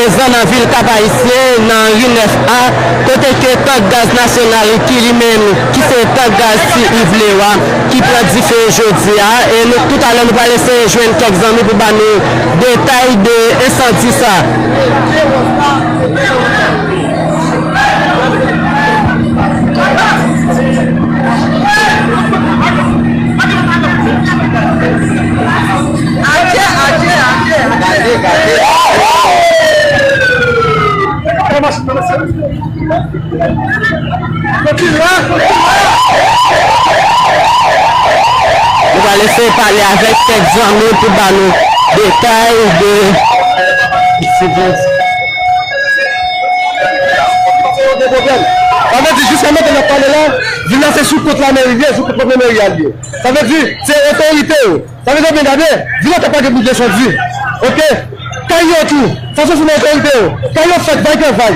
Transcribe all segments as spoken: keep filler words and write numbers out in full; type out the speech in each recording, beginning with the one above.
Prezan nan vil Kap Ayisyen, nan ri nèf A, kote ke tank gaz nasyonal ki li menm, ki se tank gaz ti Yves Leroy, ki pran dife jodi a, e nou, toutalè, nou pral eseye jwenn kèk zanmi pou ba nou detay de ensandi sa. Adje, adje, adje, adje. Gade, gade, gade. Nou pral eseye pale avèk kèk zanmi pou ba nou detay de. Sa vle di, jiska mentnan n ap pale la, vil la se sou kont lameri li ye, sou kont lameri a li ye. Sa vle di, se otorite yo. Sa vle di, byen gade, vil la pa gen pou desann di. Oke? Kay yo tou, sa se sou otorite yo. Kay yo fèt vay ke vay.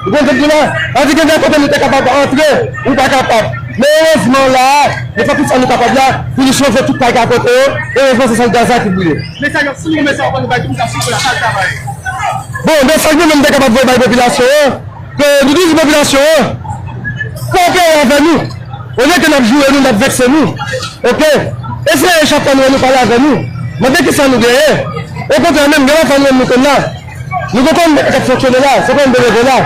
Ou konprann sa m di la? Sa vle di, gen de kote nou te kapab antre, ou pa kapab. Men erezman la, nou fè tout sa nou kapab la, pou nou sove tout kay ki akote yo. Erezman, se sèl gaz la ki brile. Mesaj, si nou mesaj, nou bay tout moun k ap swiv la, sa l travay. Bon, mesaj mwen menm te kapab voye bay popilasyon an, ke nou di popilasyon an, koopere avè nou. Olye ke n ap joure nou, n ap vekse nou. Oke? Eseye chak fwa nou wè nou pale avè nou. Mande kisa nou genyen. Okontrè menm, gen lè fwa nou menm nou konn la. Nou gen konn nèg k ap fonksyone la, se pa yon benevola.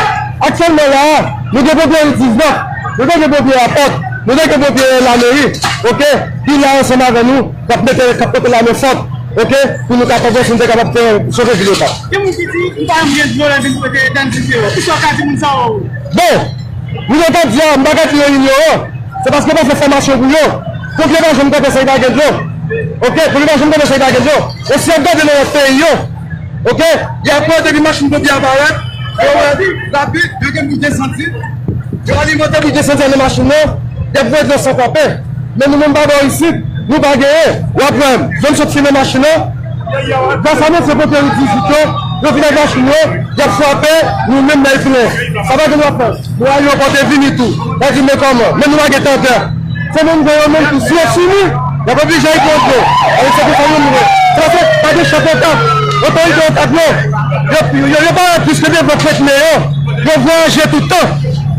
Aktyèlman la a, nou gen ponpye ri diznèf, nou gen ponpye Lapòt, nou gen ponpye lameri, oke, ki la ansanm avè nou, k ap mete, k ap pote lamen fòt, oke, pou nou kapab wè si nou te kapab fè sove vil Okap. Gen moun ki di, nou pa janm gen dlo lè vin pote dènn dife yo. Kisa w ka di moun sa yo? Bon, nou gentan di a, m pa ka di yo inyoran. Se paske yo pa fè fòmasyon pou yo. Ponpye pa janm konte sa y pa gen dlo. Oke, ponpye pa janm konte sa y pa gen dlo. E si y ap gade nan lòt peyi yo, oke, y ap wè depi machin ponpye a parèt, yo wè rapid, yo gen bouch de santi, yo alimante bouch de santi nan machin nan, y ap voye dlo san kwape. Men nou menm pa bò isit, nou pa genyen. W ap wè, zòn sot fimen machin nan, gras a mesye ponpye ri dizuit yo, yo vin ak machin yo, y ap frape, nou menm lè l plen. Sa pa gen w ap fè. Nou al yon kote vini tou. Sa di, men kòman? Men nou pa gen tandè. Se menm jan yo menm tou, si yo fini, y ap oblije al pran dlo. Avèk sa, se sa yo menm. Se paske pa gen chèf Okap, otorite Okap yo, yo, yo, yo parèt plis ke devan tèt men yo. Yo vwayaje tout tan.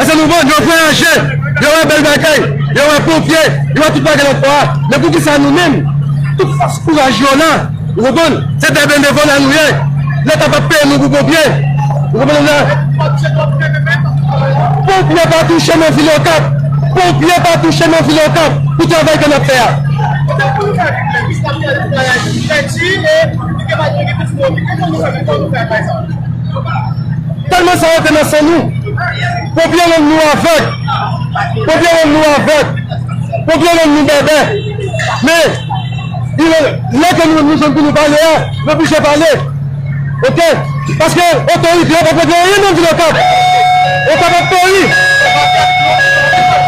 Èske nou konprann? Yo vwayaje, yo wè bèl bagay, yo wè ponpye, yo wè tout bagay nan pò a. Men poukisa nou menm, tout fòs kouraj yo la, ou konprann? Se de benevola nou ye. Leta p ap peye nou pou ponpye. Ou konprann la? Ponpye pa touche nan vil Okap. Ponpye pa touche nan vil Okap pou travay ke n ap fè a. Tèlman sa rantre nan san nou. Ponpye rann nou avèg. Ponpye rann nou avèg. Ponpye rann nou bèbè. Men, lè ke nou, nou jwenn pou nou pale a, nou oblije pale. Oke? Paske otorite yo p ap regle anyen nan vil Okap. Okap ap peri.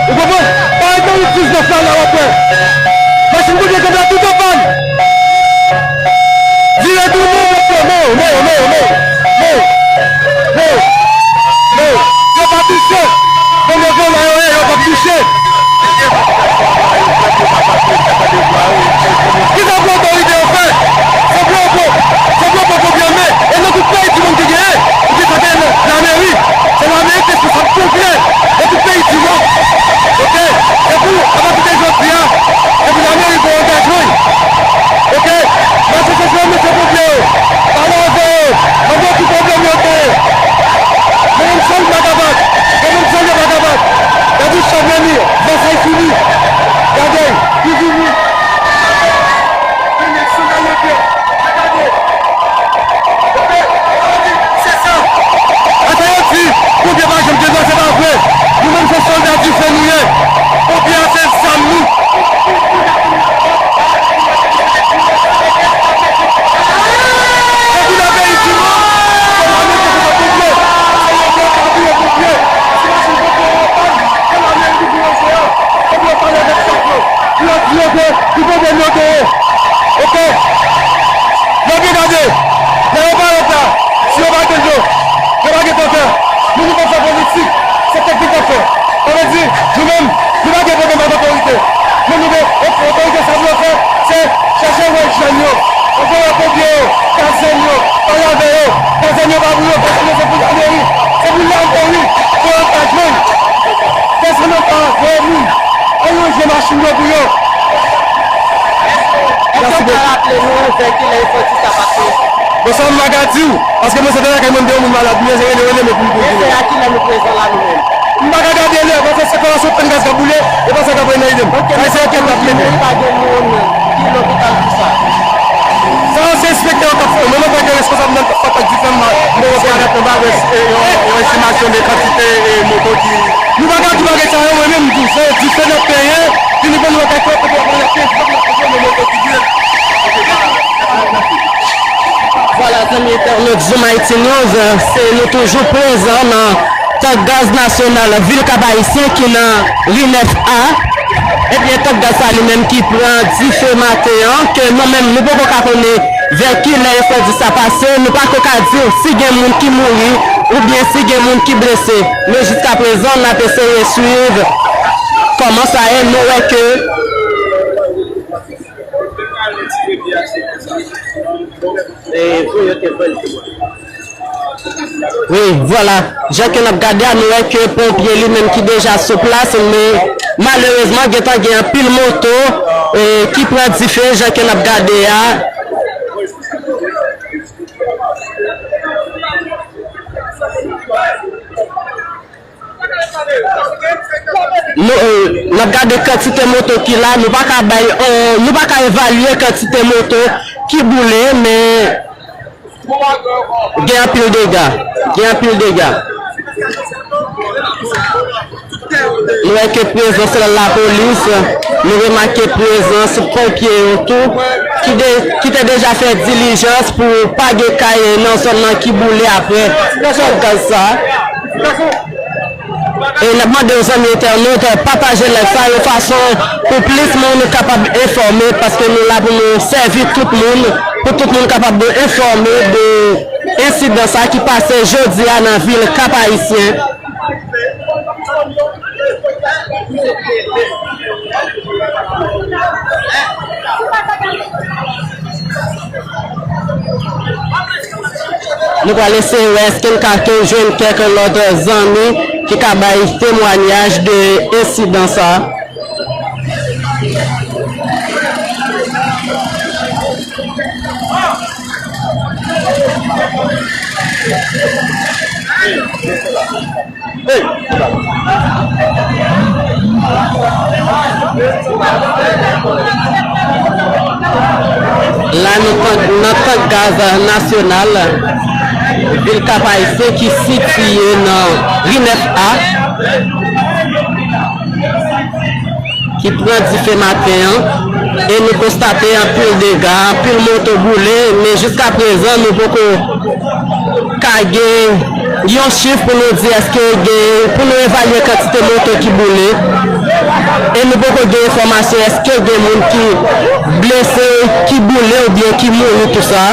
Ou konprann? Parèt nan wout diznèf la, la w ap wè. Machin ponpye kanpe tout an pàn. Vire tounen, mesye, men yo, men yo, men yo, men yo, men yo. Men yo. Men yo. Yo pa touche. Benevole la yo ye, yo p ap touche. Kisa pou otorite yo fè? Fò pou yo pran, fò pou yo pran ponpye an men. E nan tout peyi di monn ki genyen, ou gen sa gen lameri. Se lameri ki responsab ponpye nan tout peyi di monn. Oke? Se pou, apati de jodi a, se pou lameri pran angajman. Oke? Mache chèche yon mesye ponpye yo. Pale avè yo. Mande yo ki pwoblèm yo genyen. Men menm sèl vagabon. Men menm sèl vagabon. Gade chan men li. Vasay fini. Gade. Li vini. Gade sandal yo pye. Gade. Oke? Se sa. Ata yo di, ponpye pa janm te dwa, se pa vre. Nou menm se sòlda dife nou ye. Ponpye a se zam nou. Depi nan peyi di monn, se lame ki pou fè ponpye. Se yo menm k ap touye ponpye. Si machin ponpye yo pa, se lame ki pou ranse yo. Fòk yo pale avèk chèf yo. Pou yo di yo ke ki pwoblèm yo genyen. Oke? Lè w byen gade, lè yo parèt la, si yo pa gen dlo, yo pa gen tandè, nou, nou pa fè politik, se teknik n ap fè. Sa vle di, nou menm, nou pa gen pwoblèm ak otorite. Men nou gen, o-, otorite sa pou yo fè, se chèche wè jèn yo, chèche wè ponpye yo, kazèn yo, pale avè yo, kazèn yo pa pou yo, kazèn Choulo pou yo. Èske w ka raple nou vè kilè efòtis sa pase? Bon, sa m pa ka di w, paske mwen se te lakay mwen, m te yon moun malad, m bezwen rele, rele mwen pou m kontinye. E se a kilè nou prezan la nou menm? M pa ka gade lè, paske se kòmansye pran gaz k ap boule, e pa sa k ap rele nan ide m. Ok, sa se anket l ap mennen. Pa gen moun ki lopital pou sa. Sa se enspektè yo k ap fè. Mwen, mwen pa gen responsab nan kontak dife m, m pa gen responsab nan bagay. Yon, yon estimasyon de kantite, e, moto ki Nou pa ka di bagay sa yo, mwen menm m di w, se dife n ap peye, fini pou nou lakay fè kote apre n ap peye, fòk n ap konfime moto ki di. Vwala, zanmi entènot Zoom Haïti News, se nou toujou prezan nan tank gaz nasyonal vil Kap Ayisyen ki nan ri nèf A. Ebyen, tank gaz sa li menm ki pran dife maten an, ke nou menm nou poko ka konnen vè kilè ensandi sa pase, nou pako ka di w si gen moun ki mouri oubyen si gen moun ki blese. Men jiskaprezan, n ap eseye swiv kòman sa ye, nou wè ke Wi, vwala. Jan ke n ap gade a, nou wè ke ponpye li menm ki deja sou plas, men malerezman, gentan gen anpil moto, e, ki pran dife, jan ke n ap gade a. Nou, e, n ap gade kantite moto ki la, nou pa ka bay, e, nou pa ka evalye kantite moto ki boule, men gen anpil dega, gen anpil dega. Nou wè ke prezans lapolis, nou remake prezans ponpye yo tou, ki de, ki te deja fè dilijans pou pa gen kay nan zòn nan ki boule apre tank gaz sa. E n ap mande w, zanmi entènot, pataje live sa yon fason pou plis moun kapab enfòme, paske nou la pou nou sèvi tout moun, pou tout moun kapab enfòme de ensidan sa ki pase jodi a nan vil Kap Ayisyen. Nou pral eseye wè èske n ka tou jwenn kèk lòt zanmi ki ka bay temwayaj de ensidan sa. La, nou tank, nan tank gaz nasyonal vil Kap Ayisyen ki sitiye nan ri nèf A, ki pran dife maten an, e nou konstate anpil dega, anpil moto boule, men jiskaprezan, nou poko ka gen yon chif pou nou di èske gen, pou nou evalye kantite moto ki boule. E nou poko gen enfòmasyon èske gen moun ki blese, ki boule oubyen ki mouri tou sa.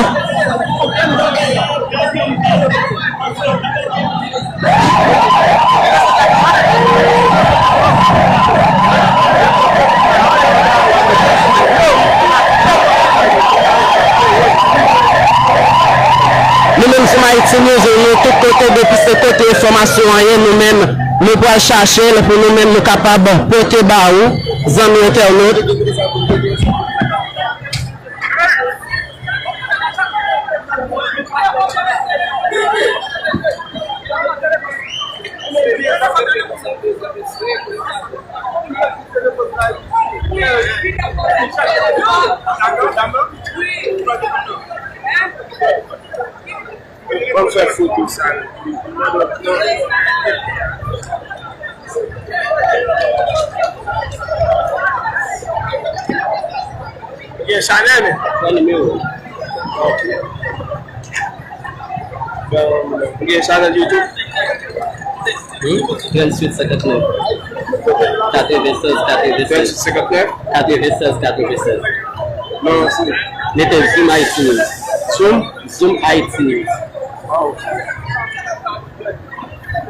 Nou menm Zoom Haïti News, nou tout kote, depi se kote enfòmasyon an ye, nou menm, nou pral chache l pou nou menm nou kapab pote ba ou, zanmi entènot. Ban m fè foto sa. Gen chanèl, men? Nan nimewo. Ok. Bon, gen chanèl YouTube? Wi, tranntuit senkantnèf, katrevennsèz, katrevennsèz. Tranntuit senkantnèf? Katrevennsèz, katrevennsèz. Non, se. Mete Zoom Haïti News. Zoom? Zoom Haïti News. Ah, ok.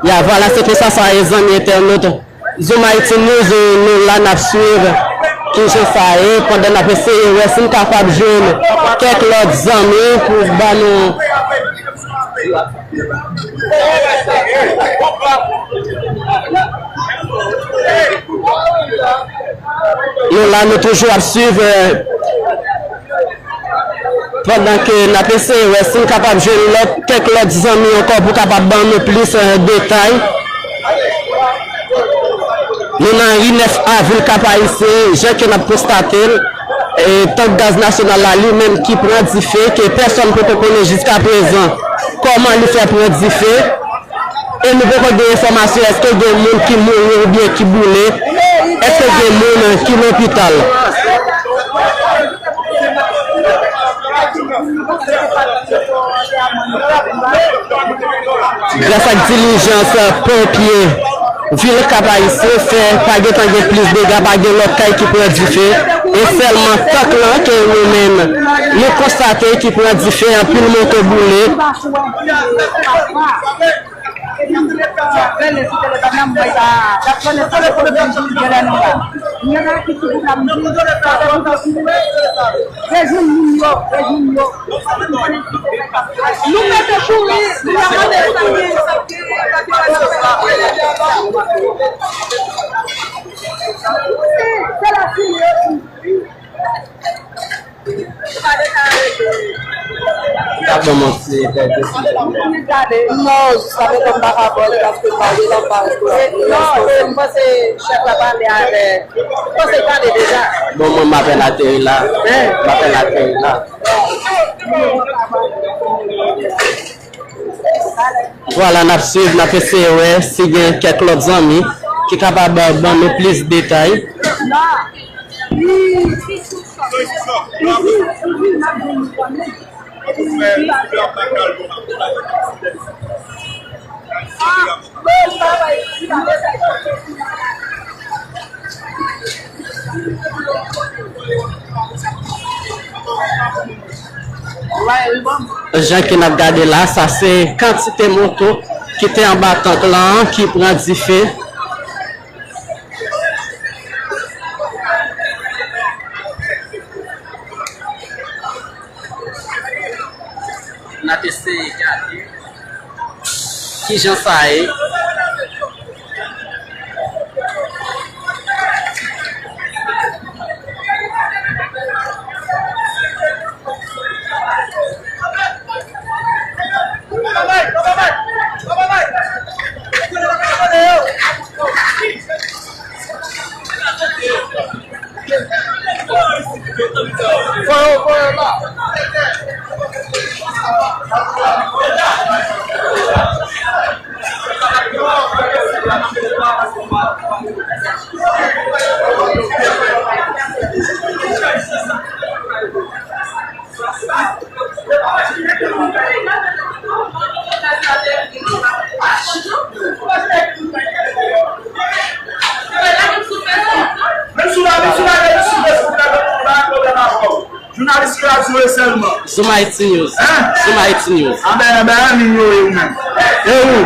Ya, vwala, se konsa sa ye, zanmi entènot. Zoom Haïti News, nou la n ap swiv kijan sa ye, pandan n ap eseye wè si n kapab jwenn kèk lòt zanmi pou ba nou. Nou la, nou toujou ap swiv, eh, pandan ke n ap eseye wè si n kapab jwenn lòt, kèk lòt zanmi ankò pou kapab ban nou plis, eh, detay. Nou nan ri nèf avil Kap Ayisyen, jan ke n ap konstate l, eh, tank gaz nasyonal la li menm ki pran dife, ke pèsòn poko konnen jiskaprezan kòman li fè pran dife. E nou poko gen enfòmasyon èske gen moun ki mouri oubyen ki boule, èske gen moun ki lopital. Gras ak dilijans ponpye vil Kap Ayisyen fè pa gentan gen plis dega, pa gen lòt kay ki pran dife, e sèlman tank lan ke nou menm nou konstate ki pran dife, anpil moto boule. Ou ka ban m yon ti tèt de sou. Non, jiskaprezan m pa ka ba w li paske m pa gen nan paj pou li. Non, se, m panse chèf la pale avèk, m panse l pale deja. Bon, mwen, m apèn ateri la. M apèn ateri la. Vwala, n ap swiv, n ap eseye wè si gen kèk lòt zanmi ki kapab ban nou plis detay. Jan ke n ap gade la, sa se kantite moto ki te anba tank lan ki pran dife. N ap eseye gade kijan sa ye. Jounalis radyo yo sèlman. Zoom Haiti News. Hein? Zoom Haiti News. Anben, anben, ann inyore ou menm. E ou?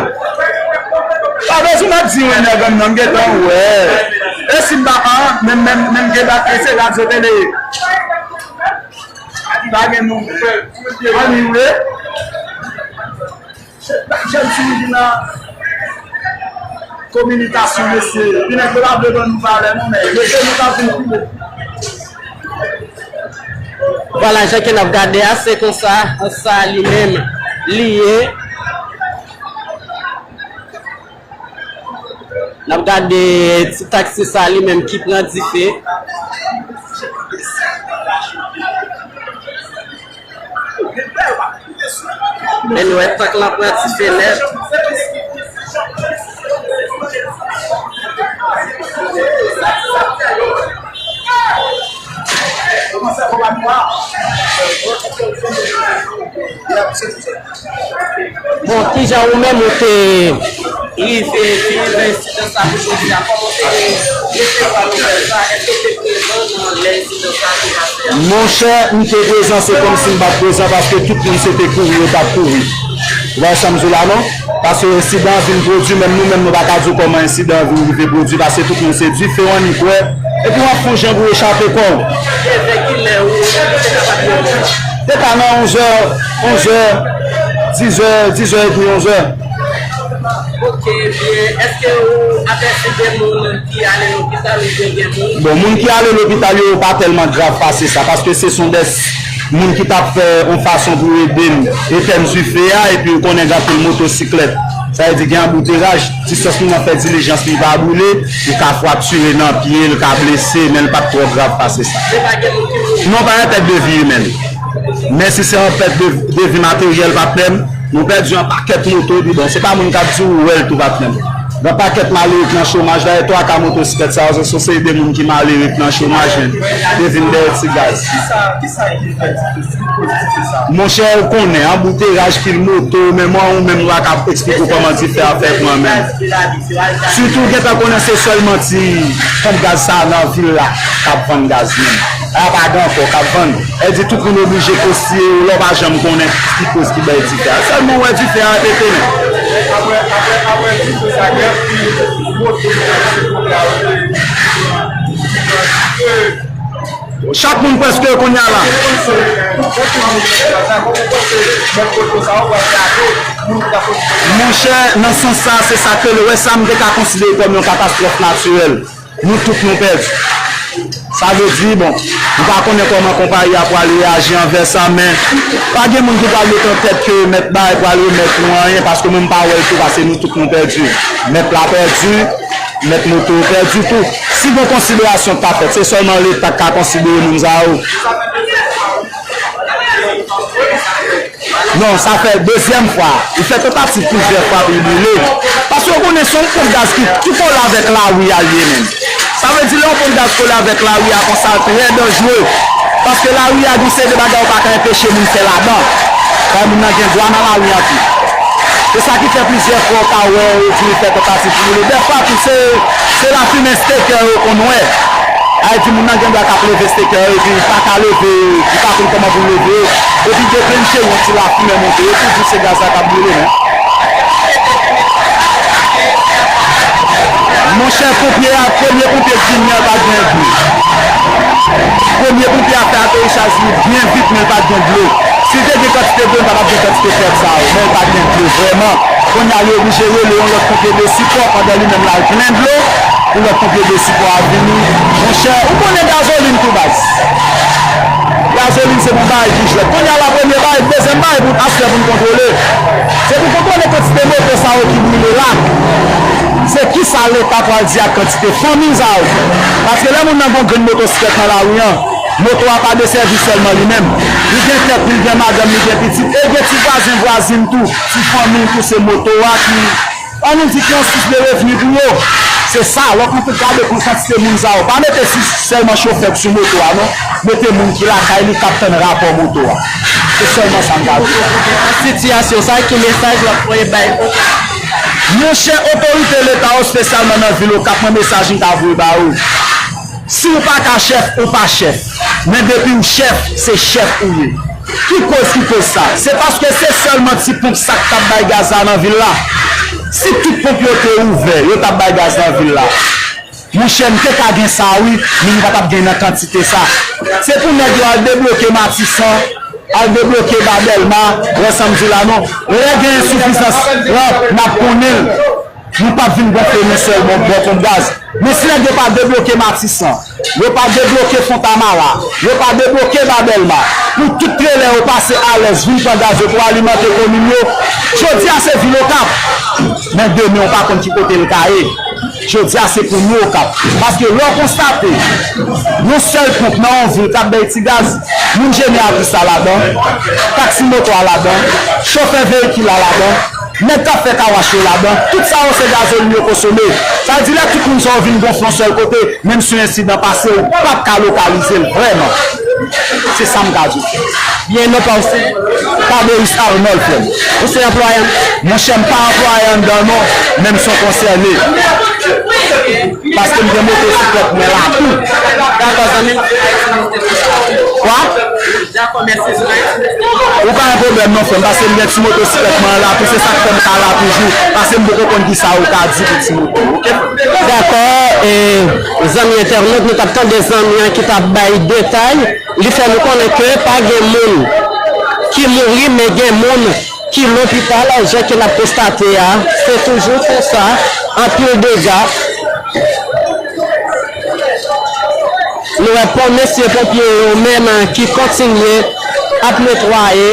Pa bezwen m ap di w nèg an nan, m gentan wè. E si m pa, an, menm, menm, menm gen dat se radyo tele. Ki pa gen non. Ann inyore. Jèn ti moun ki nan kominikasyon, mesye, gen nèg yo pa vle ban nou valè, non, men mesye, nou ta vin pi wo. Vwala, jan ke n ap gade a, se konsa, sa li menm, li ye. N ap gade ti taksi sa li menm ki pran dife. Men nou wè tank lan pran dife nèt. Bon, kijan ou menm ou te rive viv ensidan sa pou jodi a? Kòman w te resevwa nouvèl sa? Èske w te prezan nan lè ensidan sa te pase a? Monchè, m te prezan, se kòmsi m pa t prezan, paske tout moun se te kouri yo t ap kouri. Ou wè sa m di w la, non? Paske ensidan an vin pwodui, menm nou menm, nou pa ka di w kòman ensidan an vin rive pwodui, paske tout moun se dife w annik wè, epi w ap fè yon jan pou w echape kò w. Te vè kilè ou te kapab rive? Te ka nan onzè, onzè, dizè, dizè epi onzè. Ok, byen. Èske ou apèsi de moun ki ale lopital oubyen gen moun? Bon, moun ki ale lopital yo, yo pa tèlman grav pase sa, paske se son dè moun ki t ap fè yon fason pou ede n etèn dife a, epi ou konnen gen anpil motosiklèt. Sa vle di gen anbouteraj, ti sòs nou nan fè dilijans li pa boule, li ka fwaktire nan pye, li ka blese, men li pa t twò grav pase sa. Se pa gen moun ki mouri? Non, pa yon pèt de vi imèn. Men si se yon pèt de, de vi materyèl, patnè m, nou pèdi yon pakèt moto, epi bon, se pa moun k ap di ou wè l tou, patnè m. Gen pakèt malere k nan chomaj la, e twa ka motosiklèt sa yo, se yon seri de moun ki malere k nan chomaj, men, te vin dèyè ti gaz. Kisa, kisa ki fè ti sou koz dife sa? Monchè, ou konnen, anbouteraj, pil moto, men mwen, ou menm, ou pa ka eksplike w kòman dife a fè pran menm. Sitou, gentan konnen se sèlman ti ponp gaz sa a nan vil la k ap vann gaz menm. A pa gen ankò k ap vann. E di tout moun oblije konsiye yo, lè w pa janm konnen ki koz ki bay dife a. Sèlman w wè dife a repete menm. Apre, apre, apre dife sa, gen anpil moto ki nan segonde a, yo te. Chak moun prèske kounye a la. Monchè, nan sans sa, se sa k rele, wè sa m te ka konsidere kòm yon katastwòf natirèl. Nou tout nou pèdi. Sa vle di, bon, m pa konnen kòman konpayi a pral reyaji anvè sa, men pa gen moun ki pral met an tèt ke mèt bay pral remèt nou anyen, paske mwen m pa wè l tou, paske nou tout nou pèdi. Mèt la pèdi, mèt moto yo pèdi tou. Si gon konsiderasyon k ka fèt, se sèlman Leta k ka konsidere moun sa yo. Non, sa fè dezyèm fwa. Li fè tantativ plizyè fwa pou li boule. Paske w konnen se yon ponp gaz ki tou kole avèk lari a l ye menm. Sa vle di lè yon ponp gaz kole avèk lari a konsa, l trè danjere. Paske lari a gen seri de bagay ou pa ka enpeche moun fè ladan. Kay moun nan gen dwa nan lari a tou. Se sa ki fè plizyè fwa w ka wè yo di li fè tantativ pou boule. Dèfwa tou se, se lafimen stekè yo konn wè. Sa vle di moun nan gen dwa k ap leve stekè yo epi li pa ka leve, li pa konn kòman pou l leve, epi deklenche yon ti lafimen monte, yo tou di se gaz la k ap boule menm. Monchè, ponpye a, premye ponpye k vini an pa t gen dlo. Premye ponpye a fè aterichaj li byen vit, men l pa t gen dlo. Si te gen kantite dlo, n pa t ap gen kantite pèt sa yo, men l pa t gen dlo vrèman. Kounye a, yo oblije rele yon lòt ponpye de sipò pandan li menm l al plen dlo pou lòt ponpye de sipò a vini. Monchè, ou konnen gazolin tou baz. Gazolin se bon bagay ki jwèt. Kounye a la premye bagay, dezyèm bagay pou aswè pou n kontwole. Se pou kontwole kantite moto sa yo ki boule la. Se kisa Leta pral di ak kantite fanmi sa yo? Paske lè moun nan gen yon grenn motosiklèt nan lari an, moto a pa desèvi sèlman li menm. Li gen tèt li, li gen madanm, li gen pitit, e gen ti vwazen vwazin tou, ti fanmi l tou se moto a ki, ann nou di ki yon sous de revni pou yo. Se sa, lè w konn gade kantite moun sa yo, pa mete sou sèlman chofè k sou moto a non, mete moun ki lakay li k ap tann rapò moto a. Se sèlman sa m ka di. Sitiyasyon sa, ki mesaj w ap voye bay? Monchè, otorite Leta yo, espesyalman nan vil Okap, mwen mesaj m ta voye ba yo. Si w pa ka chèf, ou pa chèf. Men depi w chèf, se chèf ou ye. Ki koz ki koz sa? Se paske se sèlman ti ponp sa k t ap bay gaz la nan vil la. Si tout ponp yo te ouvè, yo t ap bay gaz nan vil la. Monchè, m te ka gen sa wi, men m pa t ap gen nan kantite sa. Se pou nèg yo al debloke Matisan, al debloke ba Dèlma, wè sa m di la non. Lè gen ensifizans, n ap konnen l. Nou p ap vin gonfle nou sèl bò, bò ponp gaz. Men si nèg yo pa debloke Matisan, yo pa debloke Fontamara, yo pa debloke ba Dèlma, pou tout trelè yo pase alèz vin pran gaz yo pou alimante komin yo, jodi a se vil Okap. Men demen, ou pa konn ki kote l ka ye. Jodi a se pou nou Okap. Paske lè w konstate yon sèl ponp nan yon vil k ap bay ti gaz, moun jeneratris la ladan, taksi moto a ladan, chofè veyikil la ladan, nèg k ap fè kawach yo ladan, tout sa yo se gazolin yo konsome. Sa vle di lè tout moun sa yo vin gonfle yon sèl kote, menm si yon ensidan pase, ou p ap ka lokalize l vrèman. Se sa m ka di w. Byen, non pa w se? Fabrice Arnold, frè m. Ou se anplwaye anndan? Monchè, m pa anplwaye anndan non, men m se yon konsène. Paske m gen motosiklèt mwen la tou. Dakò, zanmi m. Kwa? Dakò, mèsi. Ou pa gen pwoblèm non, frè m, paske m gen ti motosiklèt mwen an la tou, se sa k fè m ka la toujou. Paske m poko konn kisa ou ka di pou ti moto, oke? Dakò, e, zanmi entènòt, nou t ap tande zanmi an ki t ap bay detay. Li fè nou konnen ke pa gen moun ki mouri, men gen moun ki lopital, jan ke n ap konstate a, se toujou konsa, anpil dega. Nou wè pon mesye ponpye yo menm ki kontinye ap netwaye.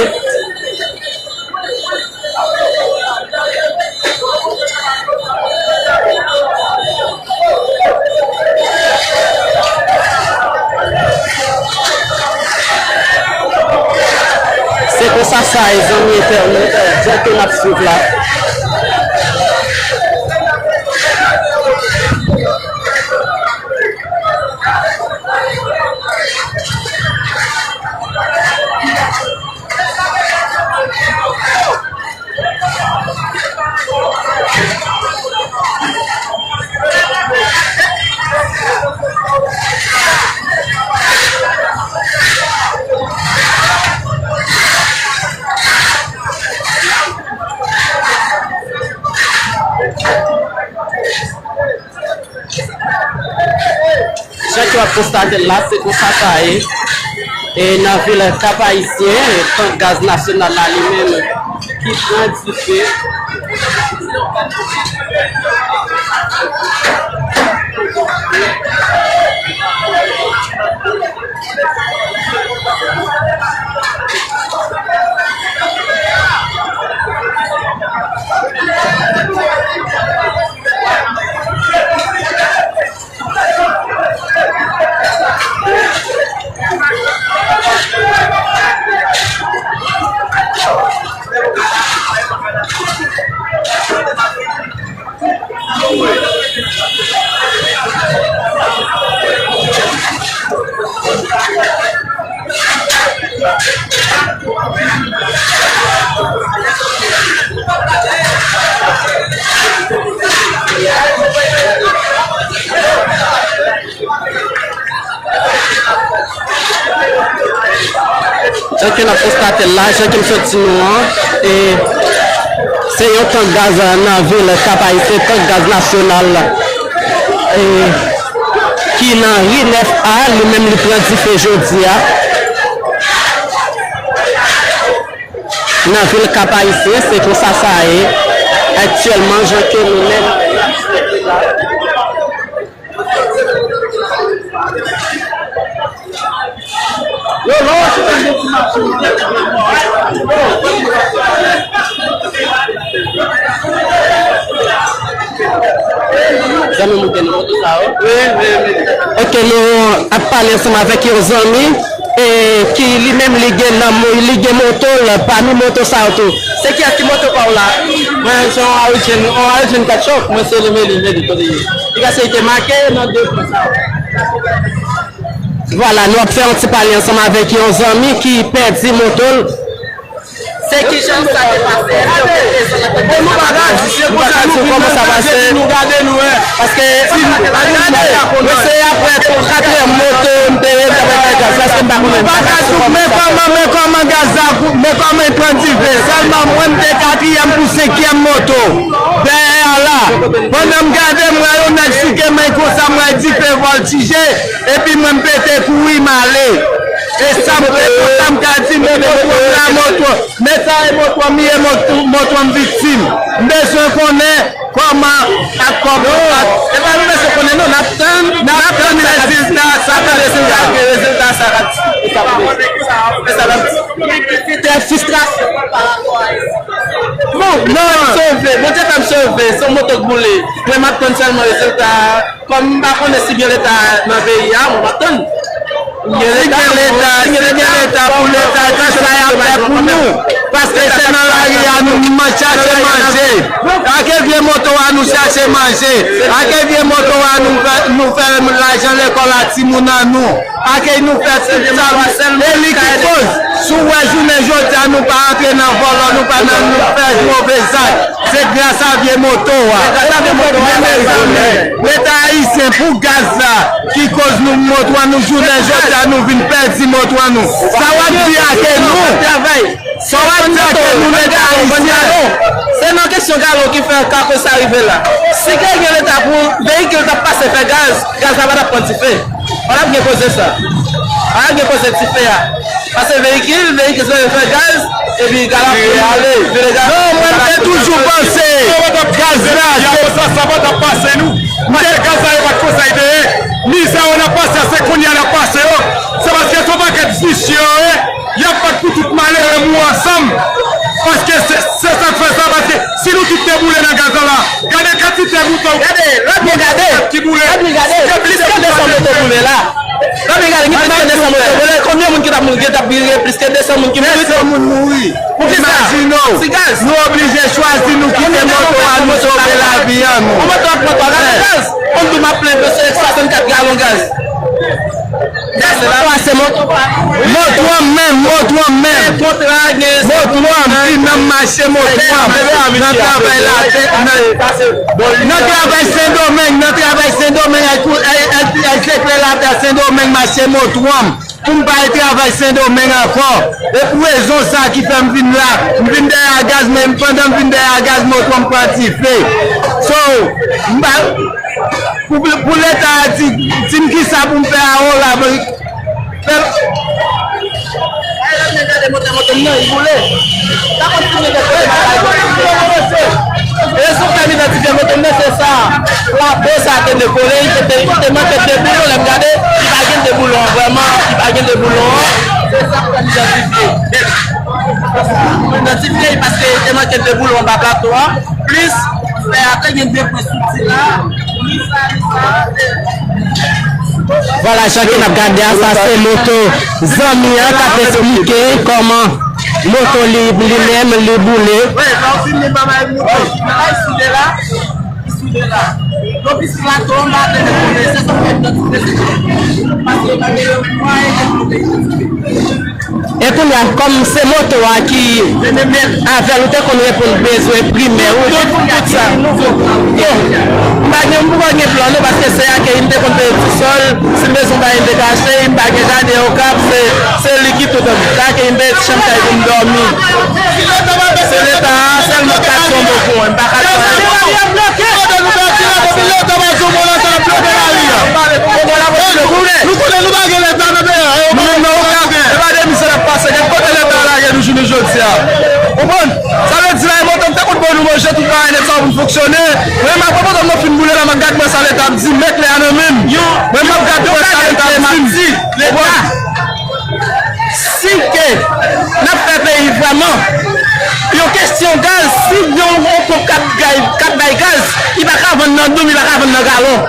Se konsa sa ye, zanmi entènèt, jan ke n ap swiv la. Jan ke w ap konstate l la, se konsa sa ye. E nan vil Kap Ayisyen, tank gaz nasyonal la li menm ki pran dife. Jan ke n ap konstate l la, jan ke m sot di nou an, e, se yon tank gaz nan vil Kap Ayisyen, tank gaz nasyonal, e, ki nan ri nèf A, li menm li pran dife jodi a. Nan vil Kap Ayisyen, se konsa sa ye aktyèlman, jan ke nou menm n ap swiv la. Zanmi m, ou gen nan moto sa yo? Wi, wi, wi. Ok, nou ap pale ansanm avèk yon zanmi, e, ki li menm li gen nan mo-, li gen moto l pami moto sa yo tou. Se kiyès ki moto pa w la? Mwen se yon Origin, yon Origin kat chòf, mwen se le Meli, Meli, kote ye. Li ka se te make nan de pwen sa yo. Vwala, nou ap fè yon ti pale ansanm avèk yon zanmi ki pèdi moto l. Se kijan sa te pase? Èske w te prezan nan tank gaz la? Bon, nou pa ka di, se konsa nou vin nan kaz epi nou gade nou wè. Paske, si nou pa ka konnen. Mwen se apre katrè moto m te ye, m t ap bay gaz la, èske m pa konnen? Nou pa ka di, men kòman, men kòman gaz la, men kòman l pran dife. Sèlman mwen, m te katriyèm pou senkyèm moto dèyè a la. Pandan m gade, m wè yon nèg souke men konsa, m wè dife vòltije. Epi mwen m pete kouri m ale. E sa m te kontan m ka di, men moto m la, moto, men sa e moto m ye, moto, moto m viktim. M bezwen konnen kòman ak kòman ak. E pa nou bezwen konnen non, n ap tann, n ap tann rezilta sa k ap, n ap tann rezilta sa k ap di. E sa k ap di. Fè fistrasyon pa rapò a sa. Bon, non, m sove, Bondye fè m sove, se yon moto k boule. Mwen m ap tann sèlman rezilta a. Kòm m pa konnen si gen leta nan peyi a, mwen m ap tann. Si gen leta, si gen leta, pou leta di sa y ap fè pou nou. Paske se nan lari a nou chache manje. Ake vye moto a nou chache manje. Ake vye moto a nou fè, nou fè lajan lekòl a timoun an nou. Ake nou fè tout sa. E li ki koz. Si w wè jounen jodi a nou pa antre nan vòlò, nou pa nan, nou fè move zak. Se gras a vye moto a. Men mezanmi, leta ayisyen pou gaz la ki koz nou moto a nou jounen jodi a nou vin pèdi moto a nou. Sa w ap di ake nou? Sa w ap di ake nou leta ayisyen? Se nan kesyon galon ki fè ka koz sa rive la. Si te gen leta pou veyikil t ap pase fè gaz, gaz la pa t ap pran dife. Pa t ap gen koze sa. Pa t ap gen koze dife a. Pase veyikil, veyikil se fè gaz, Epi gala pou ale. Non, mwen, m te toujou panse gaz la, se sa, sa pa t ap pase nou. Paske gaz la, yo pa t konn sa l te ye. Mizè yo n ap pase a, se kounye a n ap pase yo. Se paske se yon pakèt visye yo ye. Y ap bat pou tout malere mouri ansanm. Paske se, se sa k fè sa, paske si nou tout te boule nan gaz la, gade kantite moto, gade, lòt bò gade, ki boule. Lòt bò gade, se plis ke de san moto boule la. Lòt bò gade, gen plis ke de san moto boule. Konbyen moun ki t ap mouri? Gen t ap gen plis ke de san moun ki mouri. De san moun mouri. Poukisa? Imajine w, nou oblije chwazi nou kite moto a nou sove lavi an nou. Yon moto ap pran twa galon gaz. Konn tou m ap plenn ke se swasannkat galon gaz. Gaz la pase moto pa. Motwòm menm, Motwòm menm. Motwòm ki nan mache Motwòm. Nan travay latè, nan, nan travay Sendomeng, nan travay Sendomeng, èl, èl, èl seklè latè Sendomeng mache Motwòm. Pou m pa al travay Sendomeng ankò. E pou rezon sa ki fè m vin la. M vin dèyè a gaz, men pandan m vin dèyè a gaz, moto m pran dife. So, m pa, pou, pou Leta a di, di m kisa pou m fè a, o la, fè. Ay, lè m gade moto, moto m nan, li boule. Sa konn filme kèk kote bagay. Rezon k fè m idantifye moto m nan, se sa. Plato sa te dekole, li te, li te manke de boulon. Lè m gade, li pa gen de boulon an, vrèman, li pa gen de boulon an. Se sa k fè m idantifye. Mwen idantifye li paske li te manke de boulon anba plato a. Plis, fè a te gen de pwen sou ti la. Li sa, li sa. Vwala, jan ke n ap gade a, sa se moto zanmi an k ap esplike kòman moto li, li menm, li boule. Wi, sa w filme pa bay moto. Bagay sou de la, sou de la. Yon pis plato anba te dekole, se sa k fè idantifye se moto. Paske pa gen mwayen de monte idantifye. E kounye a, kòm se moto a ki avè l ou te konn reponn bezwen primè ou, tout, tout sa. Bon, m pa gen, m poko gen plan non, paske se akèy m te konn peye tousèl, si m bezwen bagay m te ka achte, m pa gen jaden Okap, se, se li ki tout. Se akèy m peye ti chanm kay pou m dòmi. Se Leta a sèlman k ka di yon mo pou mwen, m pa ka di anyen. Kote nou pèdi la, depi Leta pa di yon mo nan sa, n ap bloke lari a. Nou konnen nou pa gen Leta nan peyi a, e yo pa gen Leta. E pa de mizè n ap pase, gen kote Leta lage nou jounen jodi a. Konprann? Sa vle di la, e moto m te konn ban nou manje, tout bagay nèt sa pou n fonksyone. Mwen, m ap pran moto m nan fin boule la, m ap gad mwen sa Leta ap di m, men klè a nan men m. Mwen, m ap gad mwen sa Leta ap di m. Leta, si ke n ap fè peyi vrèman, yon kesyon gaz, si yon, yon ponp k ap gay, k ap bay gaz, li pa ka vann nan doum, li pa ka vann nan galon.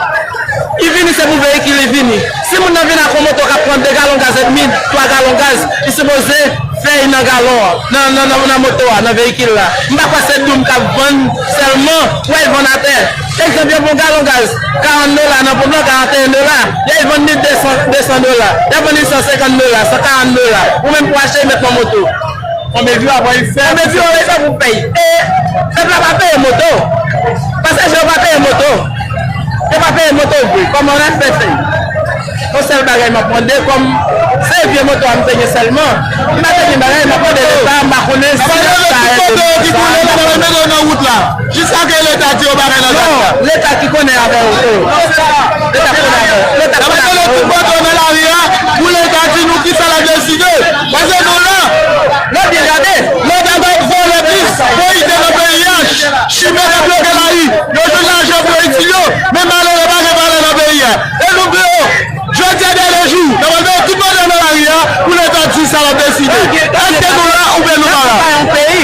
Li vini, se pou veyikil li vini. Si moun nan vin ak yon moto k ap pran de galon gaz edmi, twa galon gaz, li sipoze fè l nan galon an, nan, nan, nan, nan moto a, nan veyikil la. M pa kwè se doum k ap vann sèlman, w al vann atè. Egzanp, yo pran yon galon gaz, karant dola nan ponp lan, karanteyen dola, y al vann li de san, de san dola, y al vann li san senkant dola, san karant dola. Ou menm pou achte, y met nan moto. Konbyen vi w ap fè? Konbyen vi w ap fè pou pèy? E pèp la pa peye moto. Pasaje yo pa peye moto. Yo pa peye moto vre. Kòman n ap fè fè? Yon sèl bagay m ap mande, kòm se vye moto a m te gen sèlman, m pa te gen bagay, m ap mande Leta, m pa konnen si Leta ede nou pou sa. Jiskaske Leta di yo bagay nan gaz la. Non, Leta ki konnen avè yo. Leta konnen avè yo. Leta konnen avè yo. Tout moto nan lari a, pou Leta di nou kisa l ap deside. Paske nou la, nou byen gade. Leta t ap vòlè plis, voye nan peyi a, chimè k ap bloke lari. Yo jwenn lajan pou yo itil yo, men malere pa gen valè nan peyi a. E nou vle yo. Jodi a dènye jou, n ap al mete tout bòdè nan lari a pou Leta di sa l ap deside. Èske nou la oubyen nou pa la? Nan yon peyi,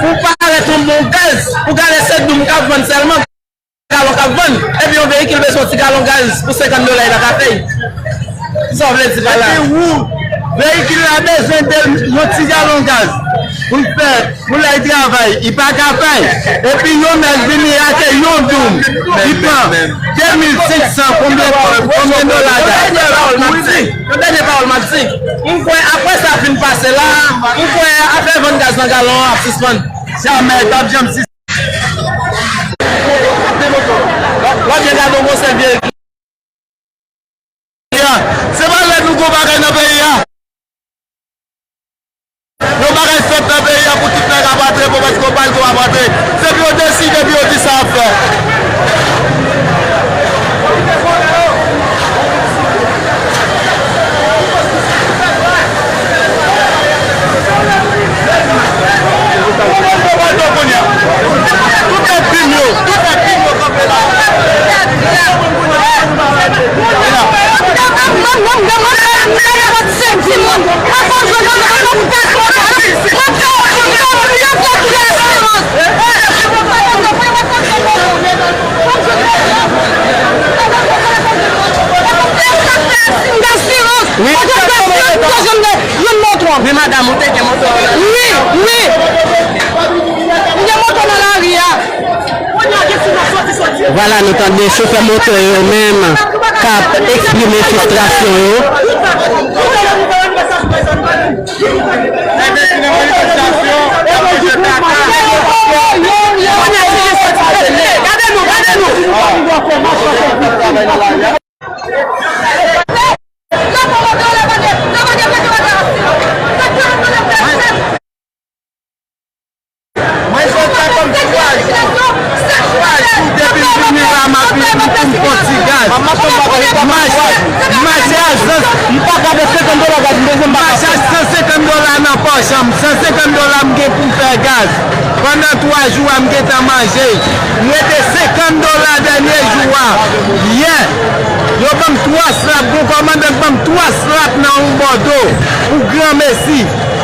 pou parèt yon bon gaz, pou gade se doum k ap vann sèlman, galon k ap vann, epi yon veyikil bezwen yon ti galon gaz pou senkant dola, li pa ka fè l. Sa w vle di pa la? Epi ou, veyikil la bezwen de yon ti galon gaz pou l fè Pou l al travay, li pa ka fè l. Epi yon nèg vini ake yon doum, li pran de mil senk san konbyen, konbyen dola gaz. Yon dènye pawòl m ap di. Yon dènye pawòl m ap di. M kwè apre sa fin pase la, m kwè afè vann gaz nan galon an ap sispann. Jamè, l p ap janm sispann. W ap byen gade yon konsèy vye. Se pa lè nou gon bagay nan peyi a. Yon bagay fèt nan peyi a pou tout nèg ap antre, pou mèt konpay tou ap antre. Se pou yo deside, pou yo di sa y ap fè. Madanm ou te gen moto an? Wi, wi. M gen moto nan lari a. Vwala, nou tande chofè moto yo menm k ap eksprime fristrasyon yo. Gade nou, gade nou. Mwen jwenn sa kòm twa jou. Twa jou depi m vini la, m ap vin pou m fon ti gaz. M mache, m mache a san, m pa ka fè senkant dola gaz, m bezwen m pa ka fè. M mache a san senkant dola nan pòch an, san senkant dola m gen pou m fè gaz. Pandan twa jou a, m gentan manje. M rete senkant dola dènye jou a. Yè, yo ban m twa slap, gon kòmandan ban m twa slap nan yon bòdo pou granmesi.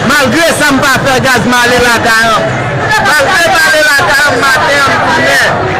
Malgre sa, m pa fè gaz, m ale lakay an. Malgre m ale lakay an, maten an, m tounen.